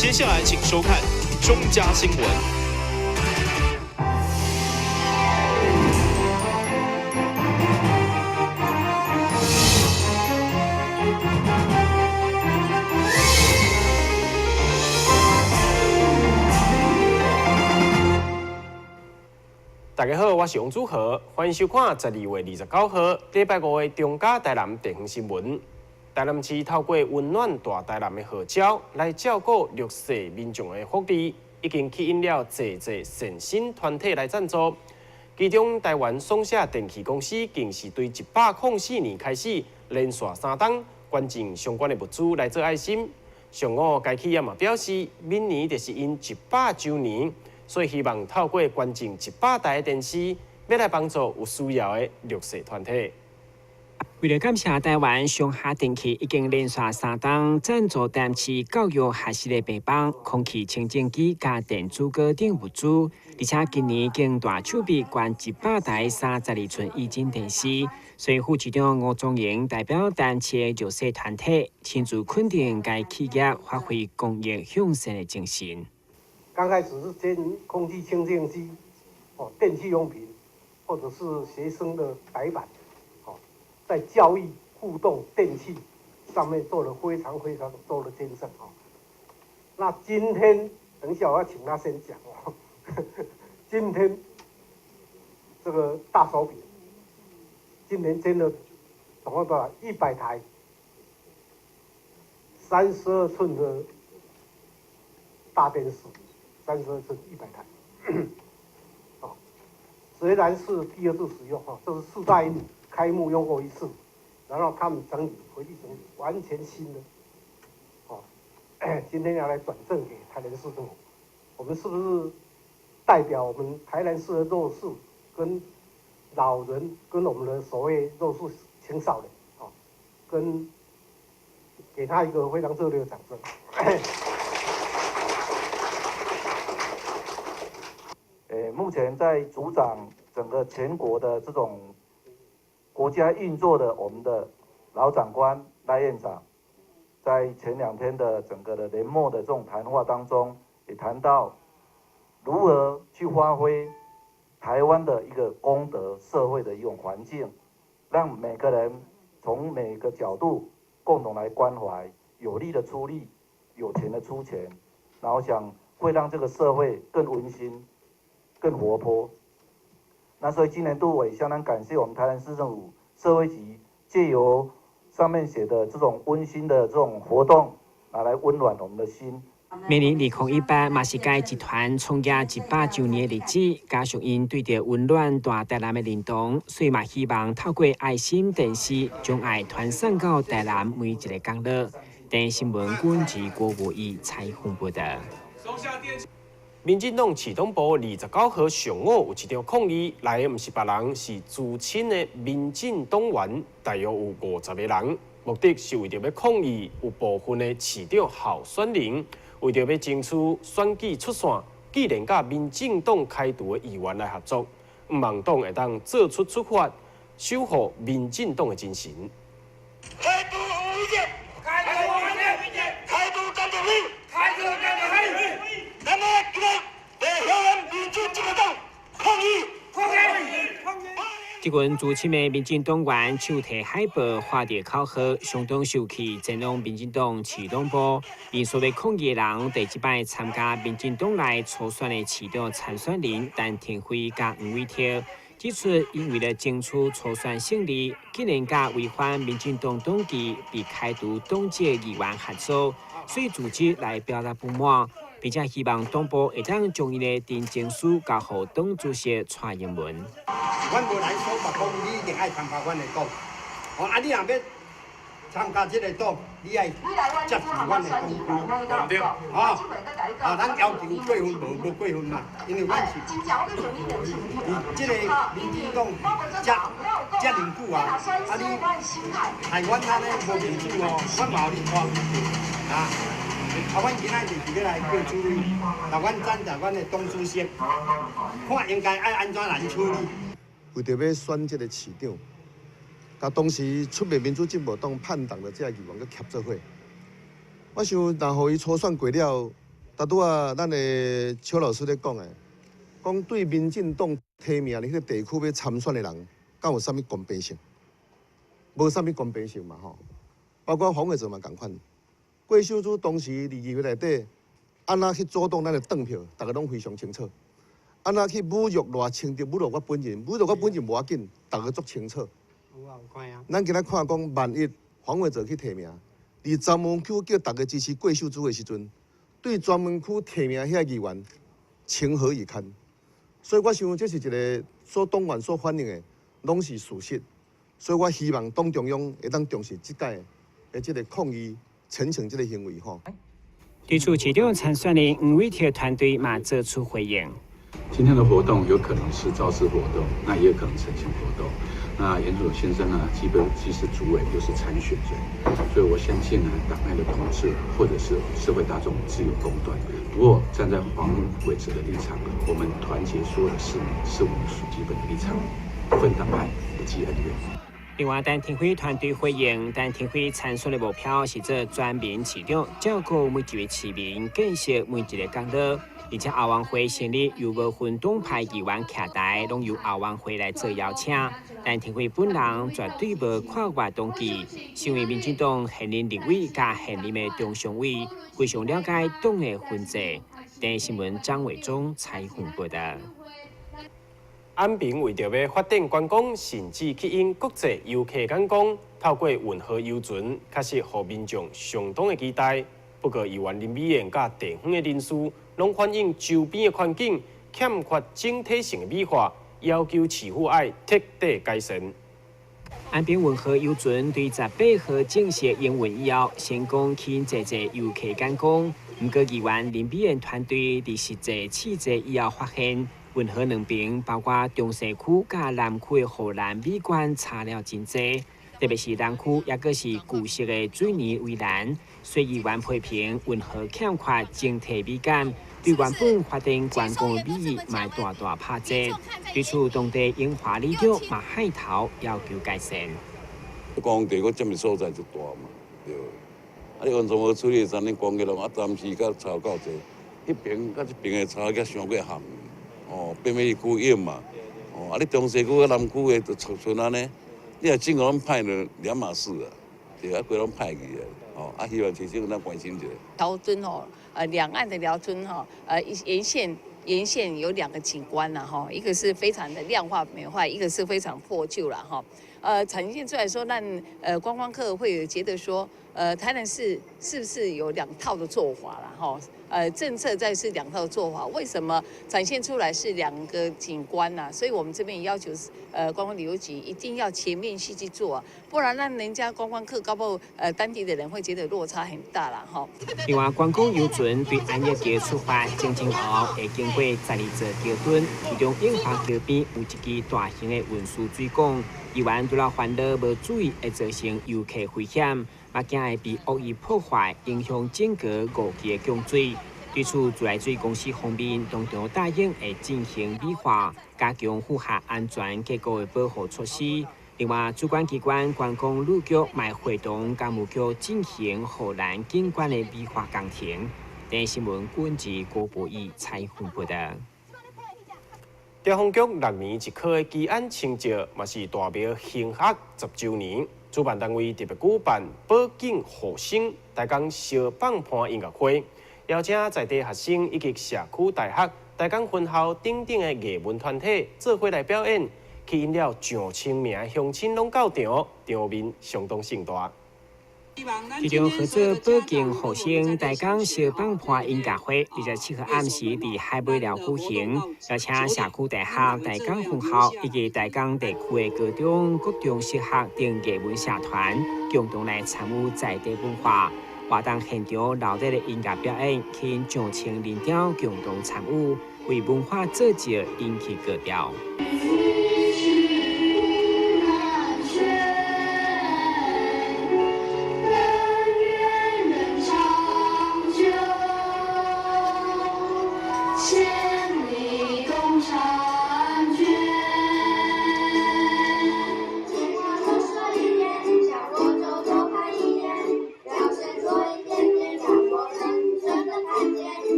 接下來請收看中嘉新聞。大家好，我是王祖豪，歡迎收看12月29號禮拜五的中嘉台南地方新聞。台南市透過溫暖大台南的號召，來照顧弱勢民眾的福利，已經吸引了濟濟善心團體來贊助。其中，台灣松下電器公司更是對104年開始連續三冬捐贈相關的物資來做愛心。上午，該企業嘛表示，明年就是𪜶100週年。所以希望透過捐贈100台電視，欲來幫助有需要的弱勢團體。為了感謝台灣松下電器已經連續三冬贊助台南市教育學習的白板、空氣清淨機佮電子鍋等物資，而且今年已經大手筆捐100台32寸液晶電視。所以副市長吳宗榮代表台南市的弱勢團體，親自肯定該企業發揮公益向善的精神。剛開始是捐空氣清淨機、哦電器用品，或者是學生的白板，哦，在教育互動電器上面做了非常非常多的捐贈哦。那今天等一下我要請他先講哦。今天這個大手筆，今年捐了總共多少？100台32寸的大電視。32寸100台，哦，雖然是第二次使用哈，這是世大運開幕用過一次，然後他們整理回去整理，完全新的，哦，今天要來轉贈給台南市政府，我們是不是代表我們台南市的弱勢跟老人，跟我們的所謂弱勢青少年，哦，跟給他一個非常熱烈的掌聲。目前在主掌整個全國的這種國家運作的我們的老長官賴院長，在前兩天的整個的年末的這種談話當中，也談到如何去發揮台灣的一個公德社會的一種環境，讓每個人從每個角度共同來關懷，有力的出力，有錢的出錢，然後想會讓這個社會更溫馨、更活潑。那所以今年度我也相當感謝我們台南市政府社會局，借由上面寫的這種溫馨的這種活動，拿來溫暖我們的心。明年2018嘛是該集團創業100週年的日子，加上𪜶對著溫暖大台南的認同，所以嘛希望透過愛心電視，將愛傳送到台南每一個角落。電視新聞軍事郭博義採訪報道。民進黨市黨部29號上午有一場抗議，來的毋是別人，是資深的民進黨員，大約有50個人，目的是為著欲抗議有部分的市長候選人，為著欲爭取選舉出線，竟然佮民進黨開除的議員來合作，毋望黨會當做出處罰，守護民進黨的精神。這群資深的民進黨員手提海報，喊著口號，相當受氣，前往民進黨市黨部。𪜶所欲抗議的人，第一擺參加民進黨內初選的市長參選人陳庭輝佮黃偉哲，指出𪜶為了爭取初選勝利，竟然佮違反民進黨黨紀，被開除黨籍議員合作，所以組織來表達不滿，並且希望黨部會當將𪜶的陳情書交予黨主席蔡英文。阮無來說白講，你一定愛參加阮的黨。哦，啊，你若欲參加這個黨，你愛接受阮的黨規。對。哦，啊，咱要求過分無？無過分嘛，因為阮是，這個民進黨遮遮爾久啊，啊你害阮按呢無面子哦，阮嘛予你看。啊，啊，阮今仔就是欲來叫處理，來阮讚助阮的黨主席，看應該愛按怎來處理。為著欲選這個市長，佮當時出面民主進步黨叛黨的這個議員閣協做伙，我想若予伊初選過了，拄拄仔咱的邱老師咧講的，講對民進黨提名佇彼个地區欲參選的人，敢有啥物公平性？無啥物公平性嘛吼。包括黃偉哲嘛仝款，郭秀珠當時佇議會內底，按怎去阻擋咱的轉票，逐家攏非常清楚。按怎去侮辱賴清德，侮辱我本人，侮辱我本人無要緊，逐家足清楚。有啊，有看啊。咱今仔看講，萬一黃偉哲去提名，佇專門區叫逐家支持郭秀珠的時陣，對專門區提名遐議員情何以堪？所以我想這是一个所黨員所反映的，攏是事實。所以我希望黨中央會當重視這擺的這个抗議陳情這个行為吼。對此市長參選的黃偉哲團隊嘛做出回應。今天的活動有可能是造勢活動，那也有可能陳情活動。那嚴總先生呢，基本既是主委又是參選人，所以我相信呢，黨內的同志或者是社會大眾自有公斷。不過站在黃偉哲的立場，我們團結所有的市民是我們基本的立場，不分黨派，不計恩怨。另外，陳亭妃團隊回應，陳亭妃參選的目標是做全民市長，照顧每一位市民，建設每一个角落。而且後援會成立，由無分黨派議員徛台，攏由後援會來做邀請。陳亭妃本人絕對無跨越動機，身為民進黨現任立委佮現任的中常委，非常了解黨的分際。電視新聞張偉忠採訪報道。安平為著欲發展觀光，甚至吸引國際遊客眼光，透過運河遊船，確實予民眾相當的期待。不過，議員林美燕佮地方的人士攏反映周邊的環境欠缺整體性的美化，要求市府愛徹底改善。安平運河遊船對18號正式營運以後，成功吸引濟濟遊客觀光。毋過，議員林美燕團隊佇實際試坐以後，發現運河兩邊，包括中西區佮南區的護欄美觀差了真濟，特別是南區，猶閣是舊式的水泥圍欄。所以議員批評運河欠缺整體美感，對原本發展觀光的美意嘛大大拍折。對此，當地英華里長嘛帶頭要求改善。工地閣佔的所在就大嘛，對。啊，你完全無處理，昨日光起來啊，暫時閣吵夠濟，彼邊佮這邊的差額傷過譀，哦，變欲去久用嘛，哦，啊，你中西區佮南區的就賰按呢，你若整個攏歹了兩碼事啊，對啊，規攏歹去啊，哦，啊，希望市政府關心一下。橋墩哦，兩岸的寮墩哈，沿線有兩個景觀啦，哈，一個是非常的亮化美化，一個是非常破舊了哈。呈現出來說，讓觀光客會覺得說，台南市是不是有兩套的做法啦？哈，政策在是兩套做法，為什麼展現出來是兩個景觀呢？所以我們這邊要求，觀光旅遊局一定要全面性去做啊，不然讓人家觀光客搞不好，當地的人會覺得落差很大啦，哈。另外，觀光遊船對安業橋出發，前前後後會經過12座橋墩，其中永華橋邊有一支大型的運輸水管。議員除了煩惱無注意會造成遊客危險，嘛驚會被惡意破壞，影響整個五期的供水。對此，自來水公司方面當場答應會進行美化，加強符合安全結構的保護措施。另外，主管機關觀光旅局嘛會同工務局進行護欄景觀的美化工程。電視新聞郭志郭博義採訪報道。朝風局六年一考的基安清醮，嘛是大廟興學10週年。主辦單位特別舉辦保景護生大江燒放伴音樂會，邀請在地學生以及社區大學、大江分校等等的藝文團體做伙來表演，吸引了上千名鄉親攏到場，場面相當盛大。這場號做保景護生大江燒放伴音樂會，27號暗時佇海尾寮舉行，邀請社區大學、大江分校以及大江地區的高中、國中小學等藝文社團，共同來參與在地文化活動現場鬧熱的音樂表演，吸引上千人潮共同參與，為文化造就引起高潮。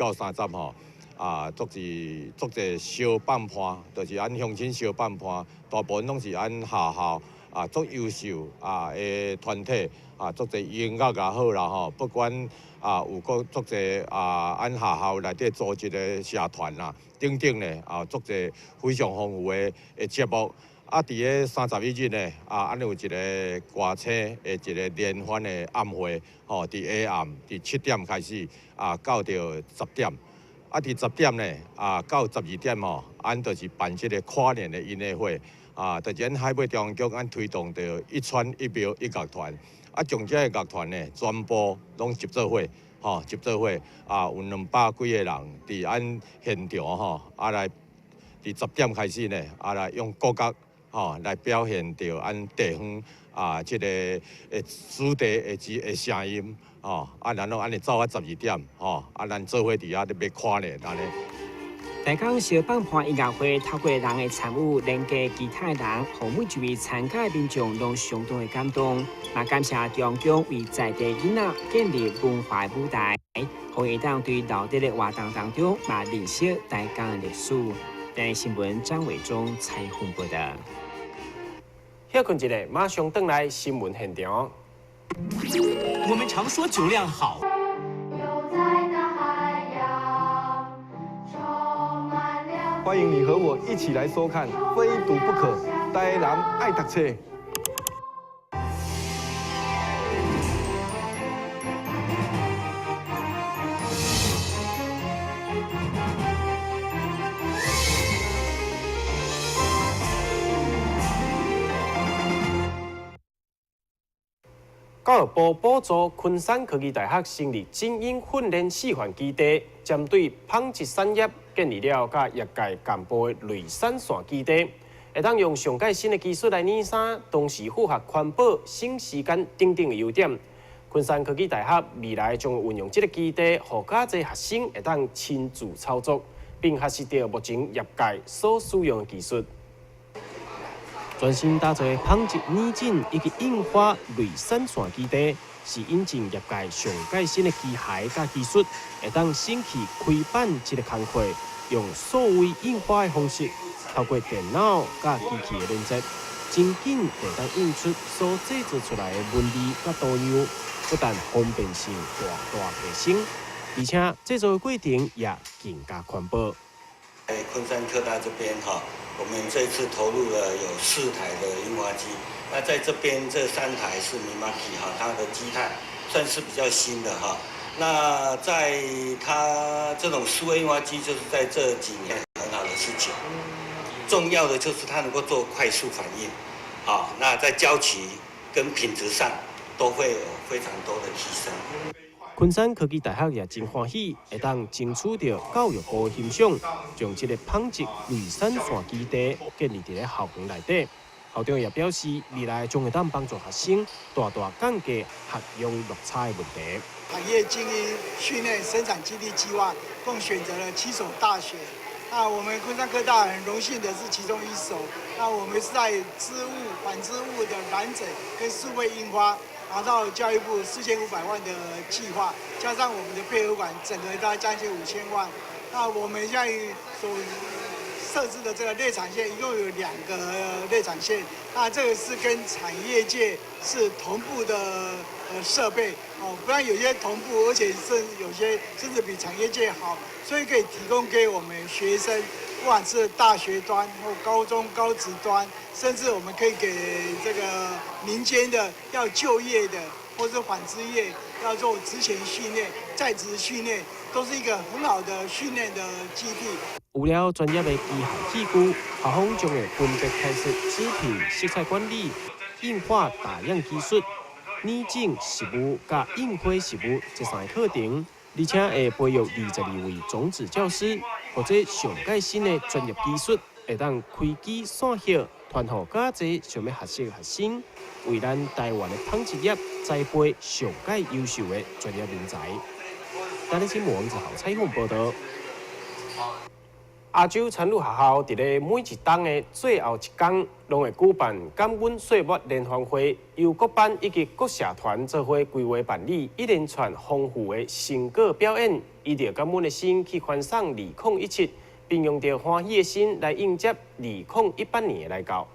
到30吼，啊，足是足濟相放伴，就是按鄉親相放伴，大部分攏是按學校啊，足優秀啊的團體啊，足濟音樂也好啦吼，不管啊有閣足濟啊，按學校內底組織的社團啦等等咧，啊，足濟非常豐富的的節目。啊，佇咧31日呢，啊，按有一個歌星的一個聯歡的暗會，吼，佇下暗佇7點開始，啊，到著10點。啊，佇10點呢，啊，到12點吼，按就是辦這個跨年的音樂會，啊，就是阮海尾中央局按推動著一村一廟一樂團，啊，將這個樂團呢，全部攏集做伙，吼，集做伙，啊，有200幾個人佇按現場吼，啊來，佇10點開始呢，啊來用國樂，吼來表現著按地方啊，這個的主題的之的聲音。哦，啊，然後按呢走到12點，吼，啊，咱做伙佇遐咧欲跨年按呢。台港相放伴音樂會，透過人的參與，連結其他的人，予每一位參加的民眾攏相當的感動。嘛，感謝中央為在地囡仔建立文化舞台，予會當對老弟的活動當中，嘛認識台港的歷史。台新聞張偉忠採訪報道。歇睏一下，馬上轉來新聞現場。我們常說酒量好。歡迎你和我一起來收看《非讀不可》，台南愛讀冊。教育部補助昆山科技大學成立精英訓練示範基地，針對紡織產業建立了佮業界同步的類產線基地，會當用上蓋新的技術來染衫，同時符合環保、省時間等等的優點。昆山科技大學未來將會運用這個基地，予較濟學生會當親自操作，並學習著目前業界所使用的技術。全新打造的紡織染整以及印花類產線基地，是引進業界上蓋新的機械佮技術，會當省去開版這個工課，用數位印花的方式，透過電腦佮機器的連接，真緊會當印出所製作出來的文字佮圖樣，不但方便性大大提升，而且製作的過程也更加環保。在昆山科大這邊哈，我們這次投入了有4台的印花機，那在這邊這3台是 Mimaki 哈，它的機態算是比較新的哈。那在它這種數位印花機，就是在這幾年很好的事情。重要的就是它能夠做快速反應，好，那在交期跟品質上都會有非常多的提升。昆山科技大學也真歡喜，會當爭取著教育部的欣賞，將這個紡織類產線基地建立佇咧校園內底。校長也表示，未來將會當幫助學生大大降低學用落差的問題。產業精英訓練生產基地計劃，共選擇了7所大學。那我們昆山科大很榮幸的是其中一所。那我們是在織物、紡織物的染整跟數位印花。拿到教育部4500萬的計劃，加上我們的配合款，整個大概將近5000萬。那我們現在所設置的這個列產線，一共有2個列產線。那這個是跟產業界是同步的設備哦，不但有些同步，而且是有些甚至比產業界好，所以可以提供給我們學生，不管是大學端或高中高職端，甚至我們可以給這個民間的要就業的，或者紡織業要做職前訓練、在職訓練，都是一個很好的訓練的基地。有了專業的機械器具，校方將會分別開設織品色彩管理、印花打樣技術、染整實務佮印花實務這3個課程，而且會培育22位種子教師，或者上蓋新的專業技術，會當開機散葉，傳予較濟想欲學習的學生，為咱台灣的紡織業栽培上蓋優秀的專業人才。台南新聞王子豪採訪報道。亞洲田女學校佇咧每一冬的最後一工，攏會舉辦感恩歲末聯歡會，由各班以及各社團做伙規劃辦理一連串豐富的成果表演，以著感恩的心去歡送2017，並用著歡喜的心來迎接2018年的來到。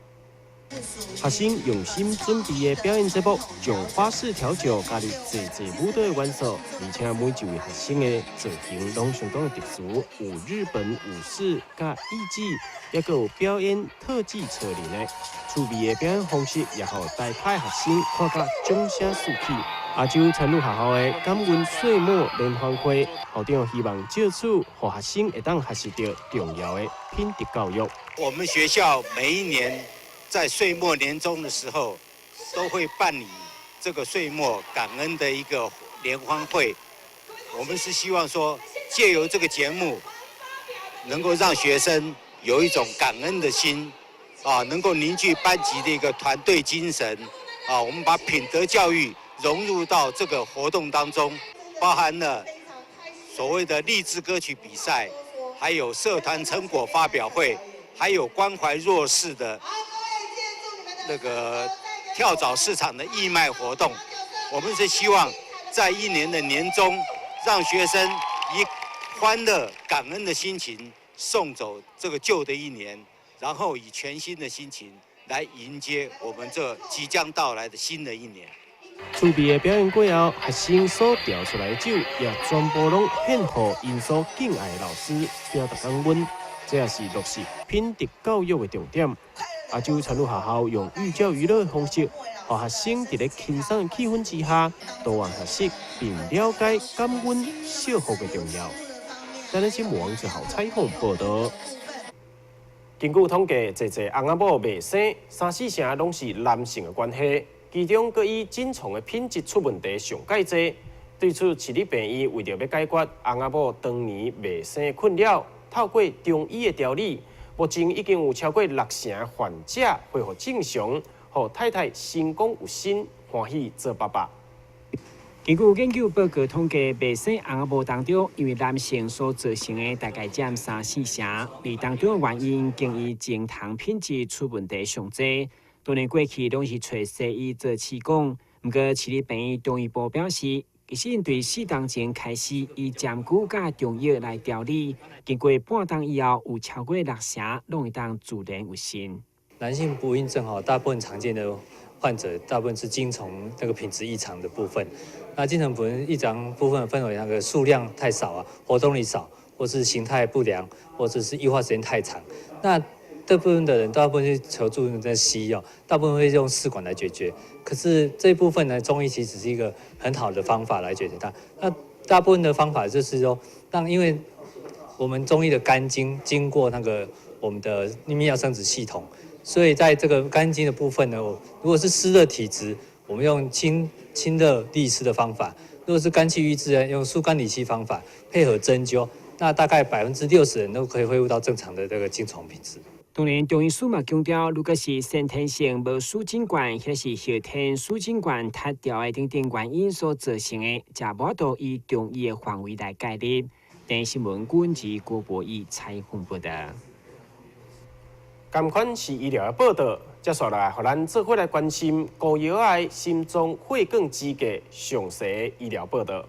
學生用心準備的表演節目，將花式調酒加入濟濟舞蹈的元素，而且每一位學生的造型攏相當的特殊，有日本武士佮藝伎，抑閣有表演特技超人的趣味的表演方式，也予台派學生看甲掌聲四起。亞洲田女學校的感恩歲末聯歡會，校長希望藉此，予學生會當學習著重要的品德教育。我們學校每一年在歲末年終的時候，都會辦理這個歲末感恩的一個聯歡會。我們是希望說，借由這個節目，能夠讓學生有一種感恩的心，啊，能夠凝聚班級的一個團隊精神，啊，我們把品德教育融入到這個活動當中，包含了所謂的勵志歌曲比賽，還有社團成果發表會，還有關懷弱勢的那個跳蚤市場的義賣活動。我們是希望在一年的年終，讓學生以歡樂、感恩的心情送走這個舊的一年，然後以全新的心情來迎接我們這即將到來的新的一年。趣味的表演過後，學生所調出來的酒也全部攏獻予𪜶所敬愛的老師，表達感恩。這也是落實品德教育的重點。亞洲田女學校用寓教於樂的方式，予學生佇咧輕鬆的氣氛之下，多元學習並了解感恩惜福的重要。台南新聞王志豪採訪報導。根據統計，濟濟翁仔某袂生，三四成攏是男性的關係，其中閣以精蟲的品質出問題上蓋濟。對此，市立病院為著欲解決翁仔某長年袂生的困擾，透過中醫的調理，目前已經有超過六成患者恢復正常，予太太成功有身，歡喜做爸爸。根據研究報告統計，袂生翁仔某當中，因為男性所造成的大概佔三四成，而當中的原因，竟以精蟲品質出問題上濟。多年過去，攏是揣西醫做試講，毋過市立病院中醫部表示，其實對4冬前開始以針灸佮中藥來調理，經過半冬以後，有超過六成攏會當自然有身。男性不孕症吼，大部分常見的患者，大部分是精蟲那個品質異常的部分。那精蟲品質異常部分分為那個數量太少啊，活動力少，或是形態不良，或者是液化時間太長。那這部分的人大部分去求助在西藥，大部分會用試管來解決。可是這部分呢，中醫其實是一個很好的方法來解決它。那大部分的方法就是說，讓因為我們中醫的肝經經過那個我們的泌尿生殖系統，所以在這個肝經的部分呢，如果是濕熱體質，我們用清清熱利濕的方法；如果是肝氣鬱滯呢，用疏肝理氣方法配合針灸，那大概60%人都可以恢復到正常的這個精蟲品質。當然，中醫師嘛強調，如果是先天性無輸精管，或是後天輸精管脫掉的等等原因所造成的，才無法度以中醫的範圍來介入。電視新聞郭文郭博義採訪報道。仝款是醫療的報道，接紲來，予咱做伙來關心高腰的心臟血管支架詳細的醫療報道。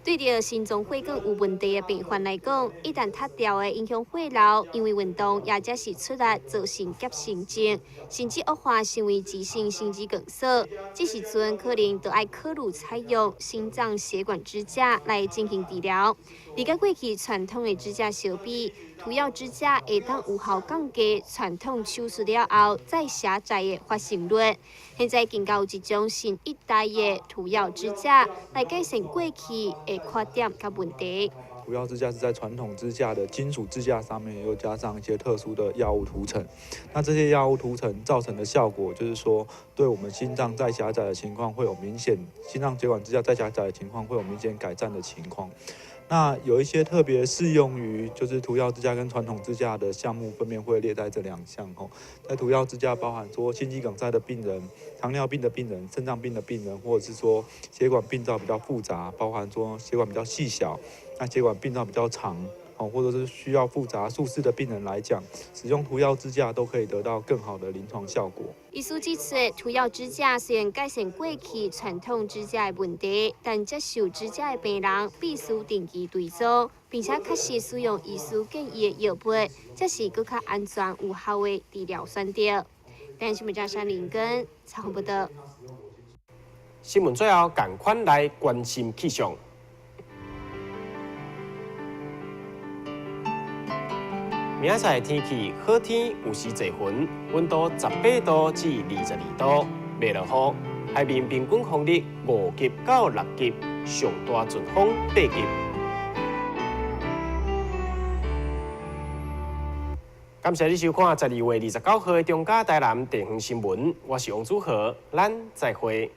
對著心臟血管有問題的病患來講，一旦脫掉會影響血流，因為運動也則是出力造成狹心症，甚至惡化成為急性心肌梗塞。這時陣可能就愛考慮採用心臟血管支架來進行治療。而佮過去傳統的支架相比，塗藥支架會當有效降低傳統手術了後再狹窄的發生率。現在更加有一種新一代的塗藥支架來改善過去的缺點佮問題。塗藥支架是在傳統支架的金屬支架上面，又加上一些特殊的藥物塗層。那這些藥物塗層造成的效果，就是說，對我們心臟再狹窄的情況會有明顯，心臟血管支架再狹窄的情況會有明顯改善的情況。那有一些特別適用於就是塗藥支架跟傳統支架的項目，分別會列在這兩項吼。在塗藥支架包含說心肌梗塞的病人、糖尿病的病人、腎臟病的病人，或者是說血管病灶比較複雜，包含說血管比較細小，那血管病灶比較長。哦，或者是需要複雜術式的病人來講，使用塗藥支架都可以得到更好的臨床效果。醫師指出，塗藥支架雖然改善過去傳統支架的問題，但接受支架的病人必須定期追蹤，並且確實使用醫師建議的藥物，才是閣較安全有效的治療選擇。台視新聞張山林根採訪報導。新聞最後，仝款來關心氣象。明仔載天氣好天，有時濟雲，溫度18度至22度，袂落雨。海面平均風力5級到6級，上大陣風8級。感謝你收看12月29號的中嘉台南地方新聞，我是王祖豪，咱再會。